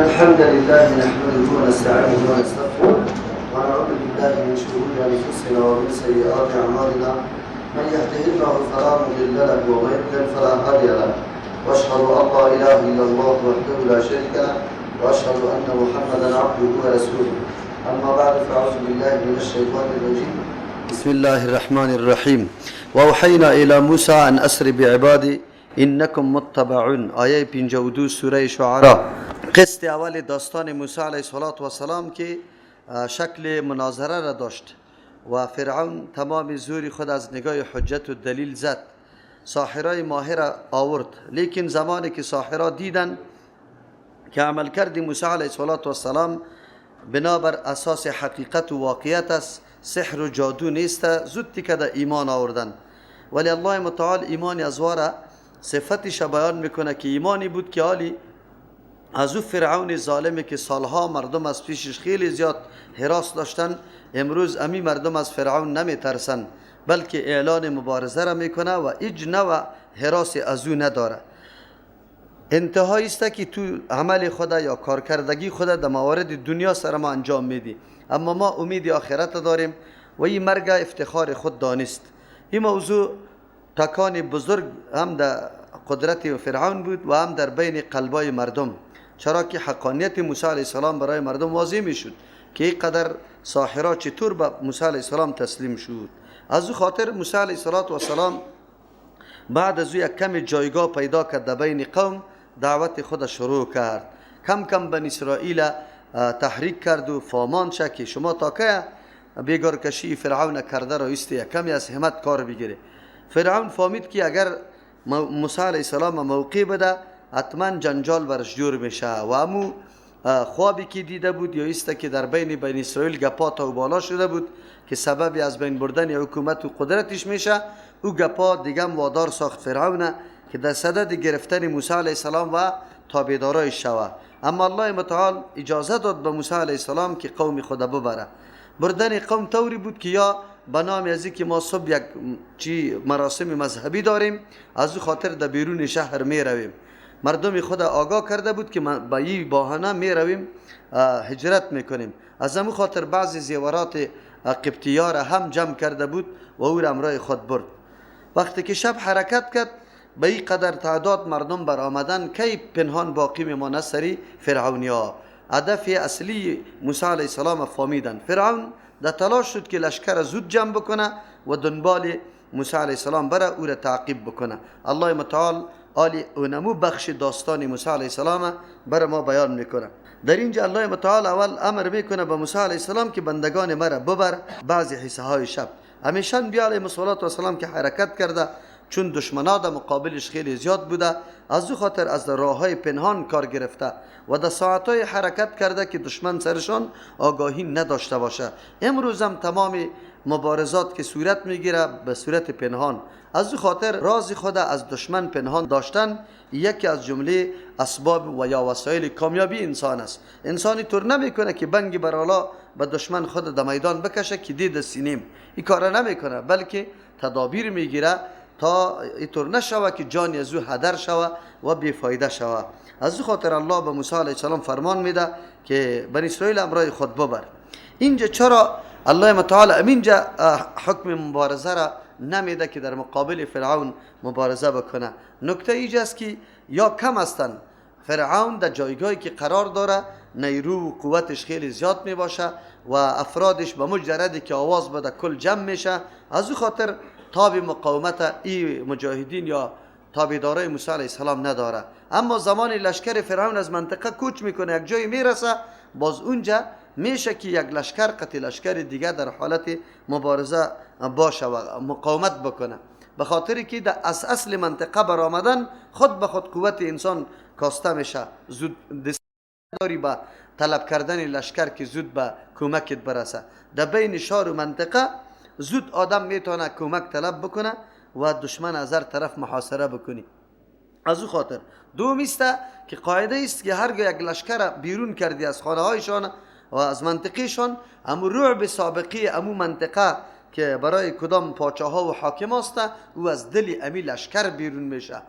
الحمد لله نحمده ونستعينه ونستغفره ونعوذ بالله من شرور انفسنا ومن سيئات اعمالنا، من يهده الله فلا مضل له ومن يضلل فلا هادي له، واشهد ان لا اله الا الله وحده لا شريك له، واشهد ان محمدا عبده ورسوله. اما بعد، فاعوذ بالله من الشيطان الرجيم. بسم الله الرحمن الرحیم. واوحینا الى موسی ان اسر بعبادی انکم متبعون. آیه 52 سوره شعراء. قسط اول داستان موسی علیه السلام که شکل مناظره را داشت و فرعون تمام زور خود از نگاه حجت و دلیل زد، ساحرای ماهر آورد. لیکن زمانی که ساحرا دیدن که عملکرد موسی علیه السلام بنابر اساس حقیقت و واقعیت است، سحر و جادو نیست، زود تیکه ایمان آوردن. ولی الله متعال ایمان از واره صفتش بیان میکنه که ایمانی بود که حالی از او فرعون ظالمی که سالها مردم از پیشش خیلی زیاد هراس داشتن، امروز امی مردم از فرعون نمیترسن، بلکه اعلان مبارزه را میکنه و هیچ نوع هراس از او نداره. انتهایی است که تو عمل خدا یا کارکردگی خدا در موارد دنیا سر ما انجام میدی، اما ما امید آخرت داریم و این مرگ افتخار خود دانست. این موضوع تکان بزرگ هم در قدرت فرعون بود و هم در بین قلبای مردم، چرا که حقانیت موسی علیه السلام برای مردم واضح میشد که اینقدر ساحرا چطور به موسی علیه السلام تسلیم شد. از او خاطر موسی علیه السلام بعد از او یک کم جایگاه پیدا کرد در بین قوم، دعوت خود شروع کرد، کم کم بنی اسرائیل تحریک کرد و فامان شد که شما تا که بیگار کشی فرعون کرده را ایستی یک کمی از همت کار بگیره. فرعون فهمید که اگر موسی علیه السلام موقع بده حتما جنجال برش جور میشه و امو خوابی که دیده بود یا ایست که در بین بنی اسرائیل گپا تا و بالا شده بود که سبب از بین بردن حکومت و قدرتش میشه، او گپا دیگه وادار ساخت فرعون که در صدد گرفتن موسی علیه السلام و تابعدارایش شوه. اما الله متعال اجازه داد به موسی علیه السلام که قوم خود ببره. بردن قوم طوری بود که یا به نام از که ما صبح یک چی مراسم مذهبی داریم، از او خاطر در بیرون شهر می رویم. مردم خود آگاه کرده بود که با این بهانه می رویم هجرت میکنیم. از همون خاطر بعضی زیورات قبطی را هم جمع کرده بود و او را همراه خود برد. وقتی که شب حرکت کرد به این قدر تعداد مردم بر آمدن کی پنهان باقی میمانه سری فرعونیا. هدف اصلی موسی علیه السلام فهمیدن. فرعون در تلاش شد که لشکر زود جمع بکنه و دنبال موسی علیه السلام بره او را تعقیب بکنه. الله متعال آلی اونمو بخش داستان موسی علیه السلام بر ما بیان میکنه. در اینجا الله متعال اول امر میکنه به موسی علیه السلام که بندگان مرا ببر بعضی حصه های شب. همیشه بیا علیه السلام که حرکت کرده، چون دشمنا در مقابلش خیلی زیاد بوده، از او خاطر از راه های پنهان کار گرفته و در ساعتهای حرکت کرده که دشمن سرشان آگاهی نداشته باشه. امروز هم تمام مبارزات که صورت میگیره به صورت پنهان، از او خاطر راز خود از دشمن پنهان داشتن یکی از جمله اسباب و یا وسایل کامیابی انسان است. انسانی طور نمیکنه که بنگ برالا به دشمن خود در میدان بکشه که دید سینیم، این کار نمیکنه، بلکه تدابیر میگیره تا اینطور نشوه که جان از او هدر شوه و بیفایده شوه. از او خاطر الله به موسی علیه السلام فرمان میده که بنی اسرائیل امرای خود ببر. اینجا چرا الله متعال اینجا حکم مبارزه را نمیده که در مقابل فرعون مبارزه بکنه؟ نکته اینجاست که یا کم هستن، فرعون در جایگاهی که قرار داره نیرو و قوتش خیلی زیاد می باشه و افرادش به مجردی که آواز بده کل جمع میشه، از او خاطر تاب مقاومت ای مجاهدین یا تابعدارای موسی علیه السلام نداره. اما زمان لشکر فرعون از منطقه کوچ میکنه، یک جایی میرسه، باز اونجا میشه که یک لشکر قتل لشکر دیگه در حالت مبارزه باشه و مقاومت بکنه، به خاطر که در از اصل منطقه برآمدن خود به خود قوت انسان کاسته میشه. زود دست داری با طلب کردن لشکر که زود به کمکت برسه. در بین شهر و منطقه زود آدم میتونه کمک طلب بکنه و دشمن از هر طرف محاصره بکنی. از او خاطر دوم است که قاعده است که هرگاه یک لشکر بیرون کردی از خانه هایشان و از منطقهشان، امو رعب سابقی امو منطقه که برای کدام پاچه ها و حاکم است، او از دل امی لشکر بیرون میشه.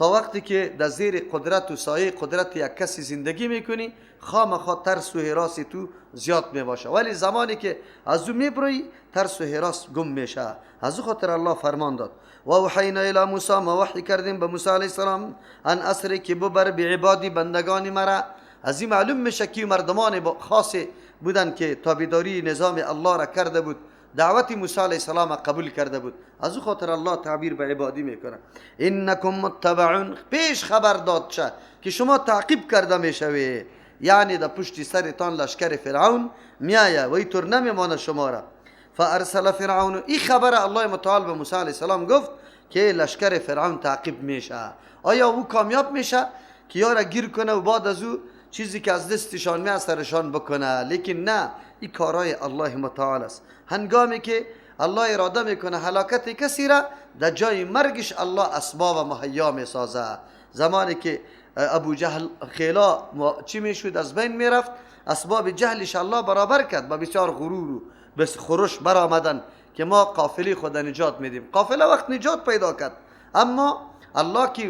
تا وقتی که در زیر قدرت و سایه قدرت یک کسی زندگی میکنی، خامخا ترس و هراس تو زیاد میباشه، ولی زمانی که از او میبروی ترس و هراس گم میشه. از او خاطر الله فرمان داد و اوحینا الی موسی، ما وحی کردیم به موسی علیه السلام، ان اسری که ببر بعبادی بندگان مرا. از این معلوم میشه که مردمان خاص بودن که تابعداری نظام الله را کرده بود، دعوت موسی علیه السلام قبول کرده بود. از او خاطر الله تعبیر به عبادی میکنه. انکم متبعون، پیش خبر داد شه که شما تعقیب کرده میشوی، یعنی در پشت سرتان لشکر فرعون میایه و اینطور نمیمانه شما را. فارسل فرعون، این خبر الله متعال به موسی علیه السلام گفت که لشکر فرعون تعقیب میشه. آیا او کامیاب میشه که یارا گیر کنه و بعد از او چیزی که از دستشان می سرشان بکنه؟ لیکن نه، این کارای الله متعال است. هنگامی که الله اراده میکنه هلاکت کسی را، در جای مرگش الله اسباب مهیا میسازه. زمانی که ابو جهل خیلا چی میشد از بین میرفت، اسباب جهلش الله برابر کرد با بسیار غرور و بس خروش برآمدن که ما قافله خود نجات میدیم. قافله وقت نجات پیدا کرد، اما الله که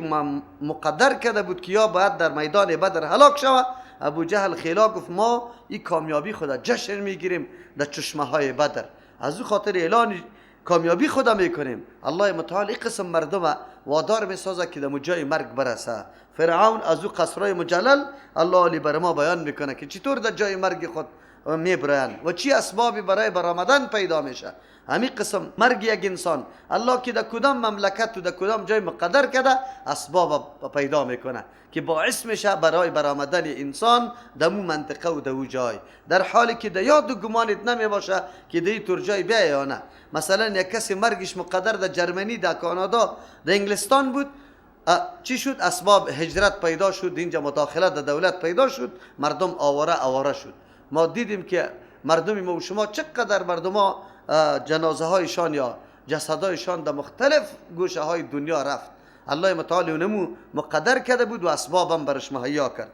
مقدر کرده بود که یا باید در میدان بدر هلاک شود، ابو جهل خیلا گفت ما این کامیابی خود جشن میگیریم در چشمه های بدر، از او خاطر اعلان کامیابی خود میکنیم. الله متعال این قسم مردم وادار میسازه که در جای مرگ برسه. فرعون از او قصرهای مجلل الله علی بر ما بیان میکنه که چطور در جای مرگ خود میبرن و چی اسبابی برای برآمدن پیدا میشه. همین قسم مرگ یک انسان الله که در کدام مملکت و در کدام جای مقدر کرده اسباب پیدا میکنه که باعث میشه برای برآمدن انسان در مو منطقه و در جای، در حالی که در یاد و گمانت نمیباشه که در طور جای بیایه یا نه. مثلا یک کسی مرگش مقدر در جرمنی، در کانادا، در انگلستان بود، چی شد؟ اسباب هجرت پیدا شد، اینجا مداخله در دولت پیدا شد، مردم آواره آواره شد. ما دیدیم که مردم ما و شما چقدر مردم ها جنازه هایشان یا جسدهایشان در مختلف گوشه های دنیا رفت. الله متعال اونمو مقدر کرده بود و اسبابم برش مهیا کرد.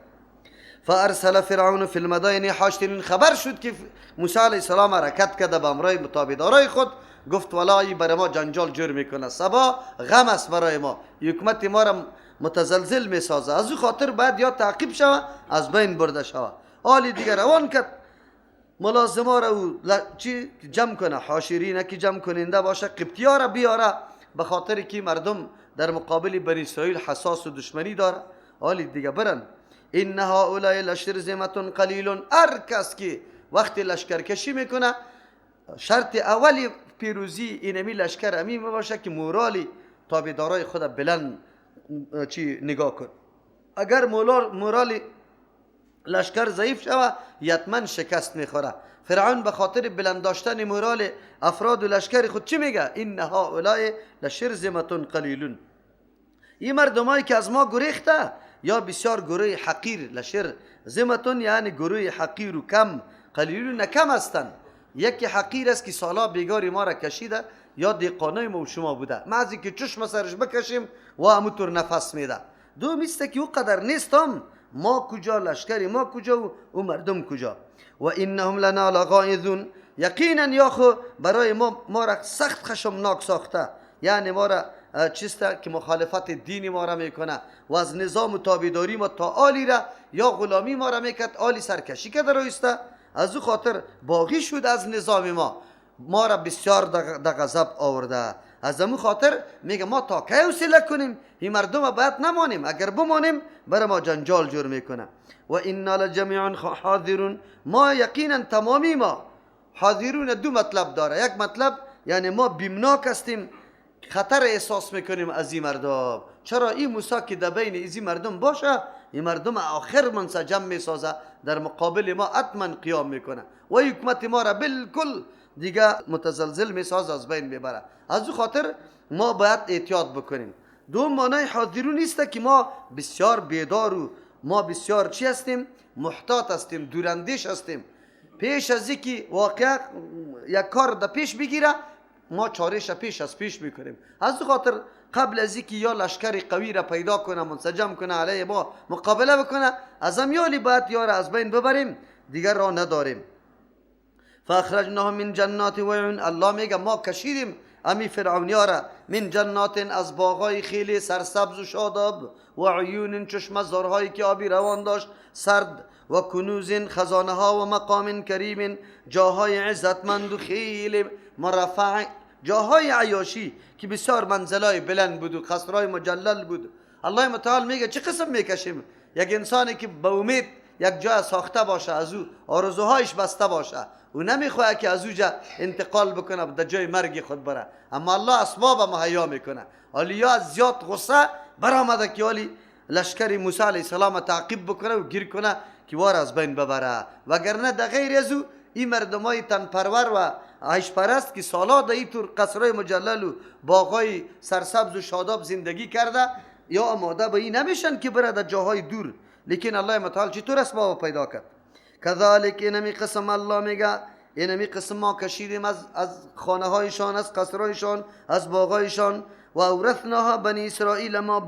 فارسل فرعون فی المدائن حاشرین، خبر شد که موسی علیه السلام حرکت کرده به امرای متابعدارای خود، گفت ولای برای ما جنجال جور میکنه، صبا غم است برای ما، حکومت ما را متزلزل میسازه، از او خاطر باید یا تعقیب شوه از بین برده شوه. آلی دیگه روان کرد ملازما را او چی جمع کنه، حاشرینه که جمع کننده باشه، قبطی را بیاره، به خاطر که مردم در مقابل بنی اسرائیل حساس و دشمنی داره. آلی دیگه برن. ان هؤلاء لشرذمة قلیل، هر کس که وقتی لشکرکشی میکنه شرط اولی پیروزی اینمی لشکر امی باشه که مورالی تابعدارای خود بلند چی نگاه کن. اگر مورال لشکر ضعیف شوه یتمن شکست میخوره. فرعون به خاطر بلند داشتن مورال افراد و لشکر خود چی میگه؟ ان هؤلاء لشرذمة قلیلون، این مردمایی که از ما گریخته یا بسیار گروه حقیر، لشرذمة یعنی گروه حقیر و کم، قلیلون کم هستند. یکی حقیر است که سالا بیگاری ما را کشیده یا دیقانای ما و شما بوده، ما از اینکه چشم سرش بکشیم و همونطور نفس میده. دوم است که او قدر نیستم، ما کجا، لشکری ما کجا و او مردم کجا. و انهم لنا لغائظون، یقینا یا خو برای ما را سخت خشمناک ساخته، یعنی ما را چیست که مخالفت دین ما را میکنه و از نظام و تابعداری ما تا آلی را یا غلامی ما را میکرد، آلی سرکشی کرده رایسته، از او خاطر باغی شد از نظام ما، ما را بسیار در غضب آورده. از امو خاطر میگه ما تا کی حوصله کنیم، این مردم باید نمانیم، اگر بمانیم برای ما جنجال جور میکنه. و انا لجمیع حاضرون، ما یقینا تمامی ما حاضرون. دو مطلب داره، یک مطلب یعنی ما بیمناک هستیم، خطر احساس میکنیم از این مردم. چرا این موسی که در بین از این مردم باشه، این مردم آخر منسجم میسازه، در مقابل ما حتما قیام میکنه و حکومت ما را بالکل دیگه متزلزل میسازه، از بین میبره. از او خاطر ما باید احتیاط بکنیم. دوم معنای حاضرون نیست که ما بسیار بیدار و ما بسیار چی هستیم، محتاط هستیم، دوراندیش هستیم. پیش از اینکه واقعا یک کار در پیش بگیره ما چارهش پیش از پیش میکنیم. از او خاطر قبل از اینکه یا لشکر قوی را پیدا کنه، منسجم کنه، علیه ما مقابله بکنه، از امیالی باید یا را از بین ببریم، دیگر را نداریم. فاخرجناهم من جنات و عیون، الله میگه ما کشیدیم امی فرعونیا را من جنات از باغای خیلی سرسبز و شاداب، و عیون چشمه زارهایی که آبی روان داشت سرد، و کنوز خزانه ها، و مقام کریم جاهای عزتمند و خیلی مرفع، جاهای عیاشی که بسیار منزلای بلند بود و قصرهای مجلل بود. الله متعال میگه چه قسم میکشیم یک انسانی که به امید یک جای ساخته باشه، از او آرزوهایش بسته باشه، او نمیخواد که از او انتقال بکنه در جای مرگ خود بره، اما الله اسباب مهیا میکنه. حالی از زیاد غصه برآمده که حالی لشکر موسی علیه السلام تعقیب بکنه و گیر کنه که وار از بین ببره، وگرنه در غیر از او این مردمای تن پرور و عیش پرست که سالا در این طور قصرهای مجلل و باغای سرسبز و شاداب زندگی کرده، یا آماده به این نمیشن که بره در جاهای دور. لیکن الله متعال چطور اسباب پیدا کرد؟ کذالک اینمی قسم الله میگه اینمی قسم ما کشیدیم از خانه هایشان، از قصرهایشان، از باغهایشان، و اورثناها بنی اسرائیل، ما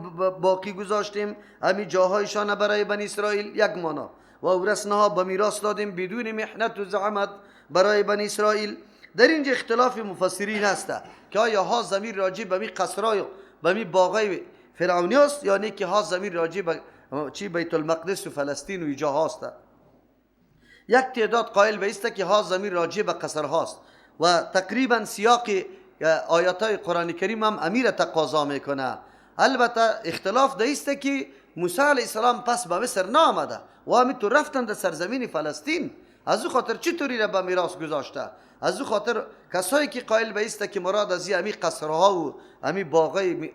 باقی گذاشتیم امی جاهایشان برای بنی اسرائیل یک مانا، و اورثناها به میراث دادیم بدون محنت و زحمت برای بنی اسرائیل. در اینجا اختلاف مفسرین هست که آیا ها ضمیر راجع به می قصرای به می باغای فرعونی است یا نه که ها ضمیر راجع به چی بیت المقدس و فلسطین و اینجا هاست. یک تعداد قائل به است که ها ضمیر راجع به قصر هاست و تقریبا سیاق آیات های قرآن کریم هم امیر تقاضا میکنه. البته اختلاف ده است که موسی علیه السلام پس به مصر نآمده و همینطور رفتن در سرزمین فلسطین، از او خاطر چطوری را به میراث گذاشته؟ از او خاطر کسایی که قائل به است که مراد از امی قصرها و امی باغای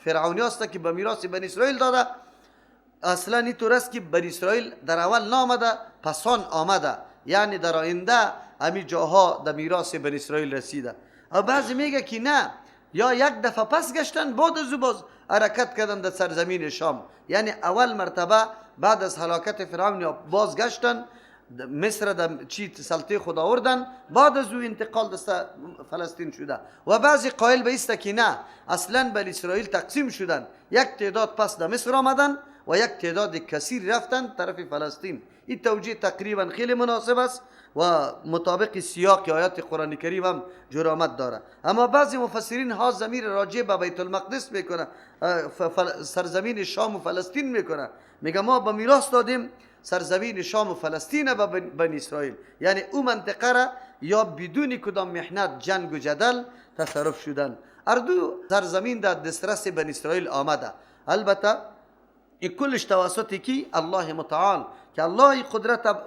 فرعونی است که به میراث بنی اسرائیل داده، اصلا اینطور است که بنی اسرائیل در اول نامده پسان آمده، یعنی در آینده امی جاها در میراث بنی اسرائیل رسیده. و بعضی میگه که نه، یا یک دفعه پس گشتن بعد از او باز حرکت کردن در سرزمین شام، یعنی اول مرتبه بعد از هلاکت فرعون یا باز گشتن مصر در چی سلطه خود آوردن، بعد از او انتقال دست فلسطین شده. و بعضی قائل به است که نه، اصلا بنی اسرائیل تقسیم شدن، یک تعداد پس در مصر آمدن و یک تعداد کثیر رفتن طرف فلسطین. این توجیه تقریبا خیلی مناسب است و مطابق سیاق آیات قرآن کریم هم جرامت داره. اما بعضی مفسرین ها ضمیر راجع به بیت المقدس میکنه، سرزمین شام و فلسطین میکنه، میگه ما به میراث دادیم سرزمین شام و فلسطین به بنی اسرائیل، یعنی او منطقه را یا بدون کدام محنت جنگ و جدل تصرف شدن. هر دو سرزمین در دسترس بنی اسرائیل آمده. البته این کلش توسط کی؟ الله متعال، که الله قدرت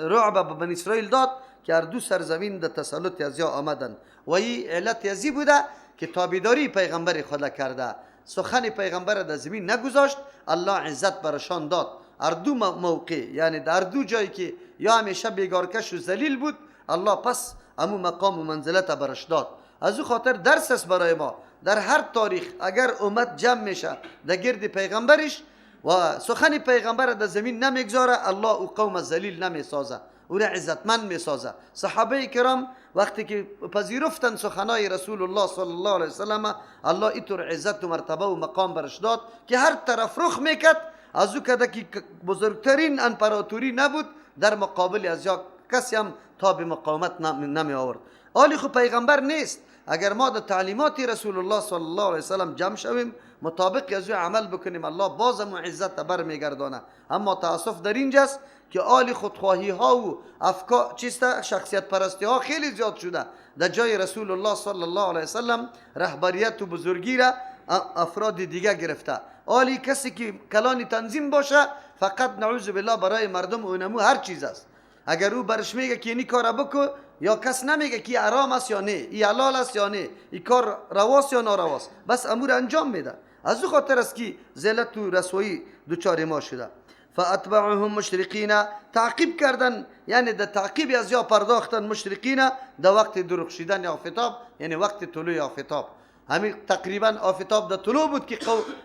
رعب به بنی اسرائیل داد که هر دو سرزمین در تسلط از یا آمدن. و این علت ازی بوده که تابعداری پیغمبر خدا کرده، سخن پیغمبر در زمین نگذاشت، الله عزت برشان داد. هر دو موقع، یعنی در دو جایی که یا همیشه بیگارکش و ذلیل بود، الله پس امو مقام و منزلت برش داد. از او خاطر درس است برای ما در هر تاریخ اگر امت جمع میشه در گرد پیغمبرش و سخن پیغمبر در زمین نمیگذاره، الله او قوم ذلیل نمیسازه، او را عزتمند میسازه. صحابه کرام وقتی که پذیرفتن سخنای رسول الله صلی الله علیه وسلم، الله اینطور عزت و مرتبه و مقام برش داد که هر طرف رخ میکرد از او کده که بزرگترین امپراتوری نبود، در مقابل از یا کسی هم تا به مقاومت نمی آورد. آلی خو پیغمبر نیست. اگر ما در تعلیمات رسول الله صلی الله علیه وسلم جمع شویم، مطابق از او عمل بکنیم، الله بازم عزت بر میگردانه. اما تاسف در اینجاست که آل خودخواهی ها و افکار چیست شخصیت پرستی ها خیلی زیاد شده. در جای رسول الله صلی الله علیه وسلم رهبریت و بزرگی را افراد دیگه گرفته. آلی کسی که کلانی تنظیم باشه فقط نعوذ بالله برای مردم اونمو هر چیز است. اگر او برش میگه که اینی کار بکو، یا کس نمیگه که حرام است یا نه، ای حلال است یا نه، ای کار رواست یا نارواست، بس امور انجام میده. از او خاطر است که ذلت و رسوایی دوچار ما شده. فاتبعهم مشرقین، تعقیب کردن، یعنی در تعقیب از یا پرداختن مشرقین در وقت درخشیدن آفتاب، یعنی وقت طلوع آفتاب. همین تقریبا آفتاب در طلوع بود که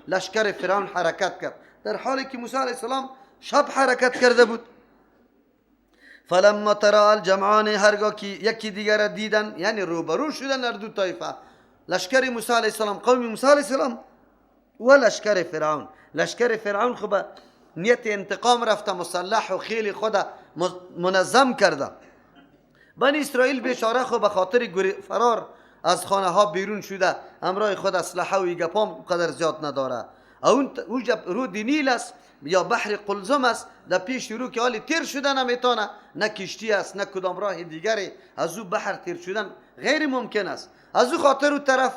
لشکر فرعون حرکت کرد، در حالی که موسی علیه السلام شب حرکت کرده بود. فلما ترى الجمعان، هرگاه که یکی دیگر را دیدن، یعنی روبرو شدن هر دو طایفه، لشکر موسی علیه السلام، قوم موسی علیه السلام و لشکر فرعون. لشکر فرعون خب نیت انتقام رفته، مسلح و خیلی خود منظم کرده. بنی اسرائیل بیچاره خب به خاطر فرار از خانه ها بیرون شده، امرای خود اسلحه و گپام قدر زیاد نداره. اون رود نیل است یا بحر قلزم است، در پیش رو که حالی تیر شده نمیتونه، نه کشتی است نه کدام راه دیگری، از او بحر تیر شدن غیر ممکن است. از او خاطر او طرف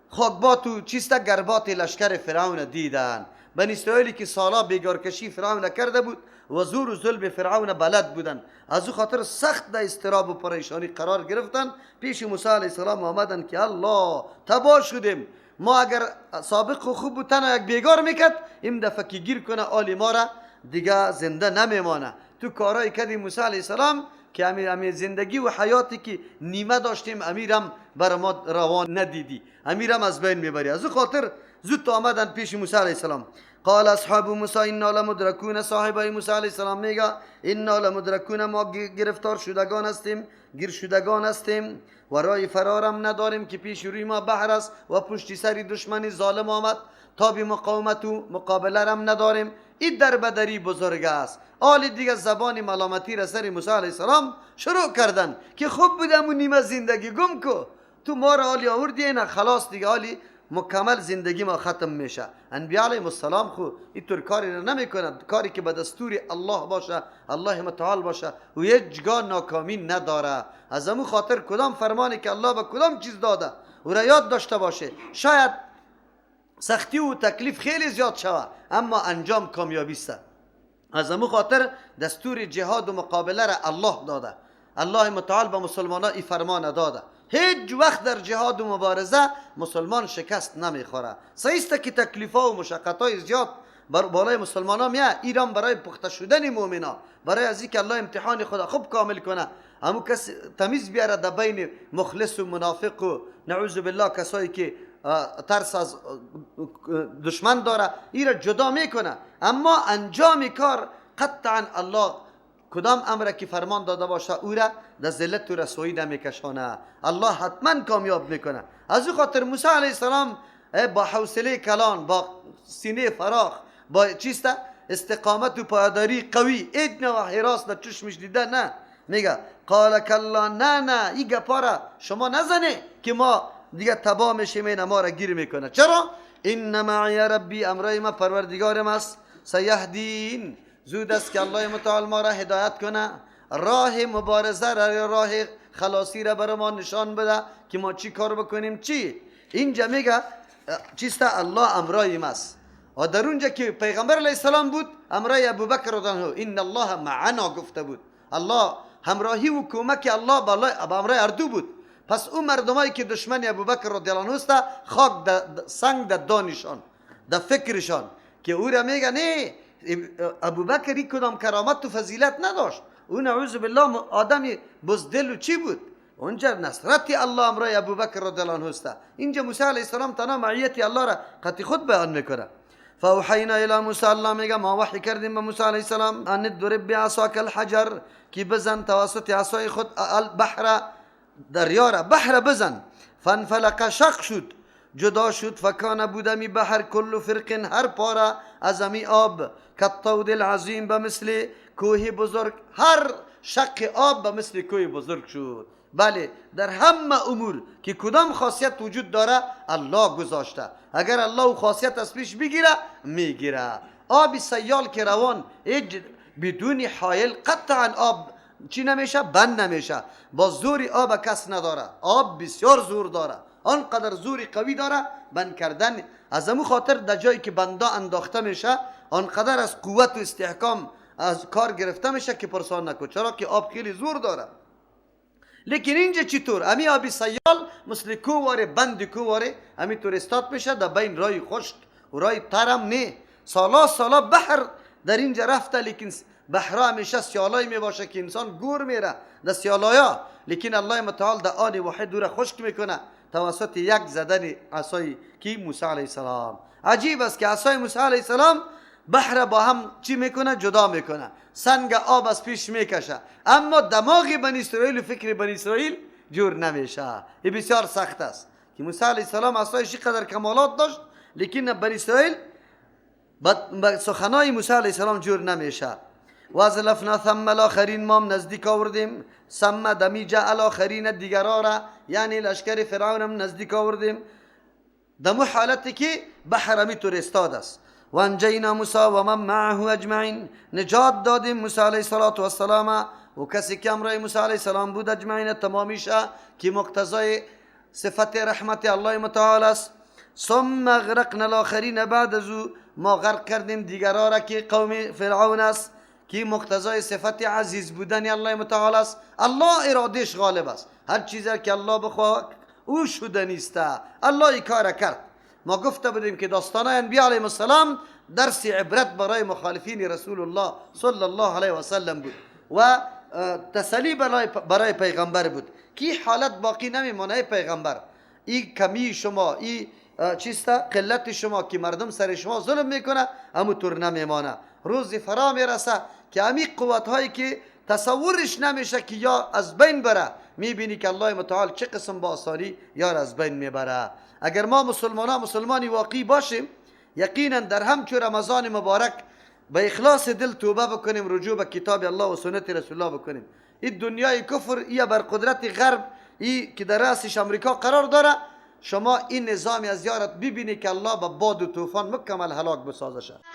خاکبات و چیست گربات لشکر فرعون دیدن. بنی اسرائیلی که سالا بیگارکشی فرعون کرده بود و زور و ظلم فرعون بلد بودن، از او خاطر سخت در اضطراب و پریشانی قرار گرفتن. پیش موسی علیه السلام آمدن که الله تباه شدیم، ما اگر سابق و خوب بود تنها یک بیگار میکرد، این دفعه که گیر کنه آلی ما را دیگه زنده نمیمانه. تو کارای کردی موسی علیه السلام که امیر زندگی و حیاتی که نیمه داشتیم امیرم بر ما روان ندیدی، امیرم از بین میبری. از او خاطر زود آمدن پیش موسی علیه السلام. قال اصحاب موسی انا لمدرکون، صاحبای موسی علیه السلام میگه انا لمدرکون، ما گرفتار شدگان هستیم، گیر شدگان هستیم و رای فرارم نداریم که پیش روی ما بحر است و پشتی سری دشمنی ظالم آمد، تا به مقاومت و مقابله رم نداریم. این در بدری بزرگ است. آل دیگه زبان ملامتی را سر موسی علیه السلام شروع کردن که خوب بودم و نیمه زندگی گم کو، تو ما را آلی آوردی نه خلاص دیگه آلی مکمل زندگی ما ختم میشه. انبیاء علیهم السلام خو اینطور کاری را نمیکنند، کاری که به دستور الله باشه، الله متعال باشه و هیچگاه ناکامی نداره. از امو خاطر کدام فرمانی که الله به کدام چیز داده او را یاد داشته باشه. شاید سختی و تکلیف خیلی زیاد شوه اما انجام کامیابی است. از امو خاطر دستور جهاد و مقابله را الله داده، الله متعال به مسلمان ها ای فرمان داده. هیچ وقت در جهاد و مبارزه مسلمان شکست نمیخوره. صحیح است که تکلیف‌ها و مشقت‌های زیاد بر بالای مسلمان ها میاد، ایران برای پخته شدن مؤمنا، برای از اینکه الله امتحان خدا خوب کامل کنه، همو کس تمیز بیاره در بین مخلص و منافق و نعوذ بالله کسایی که ترس از دشمن داره، ای را جدا میکنه. اما انجام کار قطعا الله کدام امر که فرمان داده باشه او را در ذلت و رسوایی نمیکشانه، الله حتما کامیاب میکنه. از او خاطر موسی علیه السلام با حوصله کلان، با سینه فراخ، با چیست استقامت و پایداری قوی، ادنه و حراس در چشمش دیده نه، میگه قال کلا، نه نه این گپا را شما نزنه که ما دیگه تباه میشیم، این ما را گیر میکنه. چرا؟ ان معی ربی، امرای ما پروردگارم است، سیهدین، زود است که الله متعال ما را هدایت کنه، راه مبارزه را، راه خلاصی را برای ما نشان بده که ما چی کار بکنیم. چی؟ اینجا میگه چیست؟ الله امرای ماست. و در اونجا که پیغمبر علیه السلام بود امرای ابوبکر رضی الله عنه، ان الله معنا گفته بود، الله همراهی و کمک الله با امرای اردو بود. پس اون مردمایی که دشمن ابوبکر رضی الله عنه است، خاک سنگ در دانشان، در فکرشان، که او را میگه نه ابوبکر کدام کرامت و فضیلت نداشت، او نعوذ بالله آدم بزدل و چی بود. اونجا نصرت الله امرای ابوبکر رضی الله عنه است. اینجا موسی علیه السلام تنها معیت الله را قطعی خود بیان میکنه. فاوحینا الی موسی، الله میگه ما وحی کردیم به موسی علیه السلام ان اضرب بعصاک الحجر، که بزن توسط عصای خود البحر، دریا را، بحر بزن. فانفلق، شق شد، جدا شد. فکان بودمی بحر کل فرق، هر پاره از امی آب، کالطود العظیم، به مثل کوه بزرگ، هر شق آب به مثل کوه بزرگ شد. بله در همه امور که کدام خاصیت وجود داره الله گذاشته، اگر الله خاصیت از پیش بگیره میگیره. آب سیال که روان بدون حایل قطعا آب چی نمیشه؟ بند نمیشه. با زور آب کس نداره، آب بسیار زور داره، آنقدر زور قوی داره بند کردن. از امو خاطر در جایی که بندا انداخته میشه آنقدر از قوت و استحکام از کار گرفته میشه که پرسان نکن، چرا که آب خیلی زور داره. لیکن اینجا چطور؟ امی آبی سیال مثل کوواره، بند کوواره امی طور استاد میشه در بین رای خشک و رای ترم نه. سالا سالا بحر در اینجا رفته، لیکن بحرا همیشه سیالای می باشه که انسان گور میره در سیالایا، لیکن الله متعال در آن واحد دور خشک میکنه توسط یک زدن عصای کی؟ موسی علیه السلام. عجیب است که عصای موسی علیه السلام بحر با هم چی میکنه؟ جدا میکنه، سنگ آب از پیش میکشه، اما دماغ بنی اسرائیل و فکر بنی اسرائیل جور نمیشه. این بسیار سخت است که موسی علیه السلام عصایش قدر کمالات داشت، لیکن بنی اسرائیل با سخنای موسی علیه السلام جور نمیشه. و ازلفنا ثم الاخرین، مام نزدیک آوردیم، ثم دمیجه الاخرین دیگرا را، یعنی لشکر فرعون هم نزدیک آوردیم دمو حالتی که بحر همی طور استاد است. و انجینا موسی و من معه اجمعین، نجات دادیم موسی علیه السلام و کسی که همراه موسی علیه السلام بود اجمعین تمامیش، که مقتضای صفت رحمت الله متعال است. ثم اغرقنا الاخرین، بعد از او ما غرق کردیم دیگرا را که قوم فرعون است، که مقتضای صفت عزیز بودن الله متعال است. الله ارادش غالب است، هر چیزی که الله بخواه او شده نیست. الله ای کار کرد. ما گفته بودیم که داستان انبیاء علیهم السلام درس عبرت برای مخالفین رسول الله صلی الله علیه و سلم بود و تسلی برای پیغمبر بود که حالت باقی نمیمانه. پیغمبر ای کمی شما، ای چیست قلت شما که مردم سر شما ظلم میکنه، امو طور نمیمانه. روز فرا میرسه که امی قوت هایی که تصورش نمیشه که یا از بین بره، میبینی که الله متعال چه قسم با آسانی یا از بین میبره. اگر ما مسلمان ها مسلمانی واقعی باشیم، یقینا در همچو رمضان مبارک به اخلاص دل توبه بکنیم، رجوع به کتاب الله و سنت رسول الله بکنیم. این دنیای کفر یا بر قدرت غرب ای که در رأسش امریکا قرار داره، شما این نظام از یارت ببینی که الله به باد و طوفان مکمل هلاک بسازشه.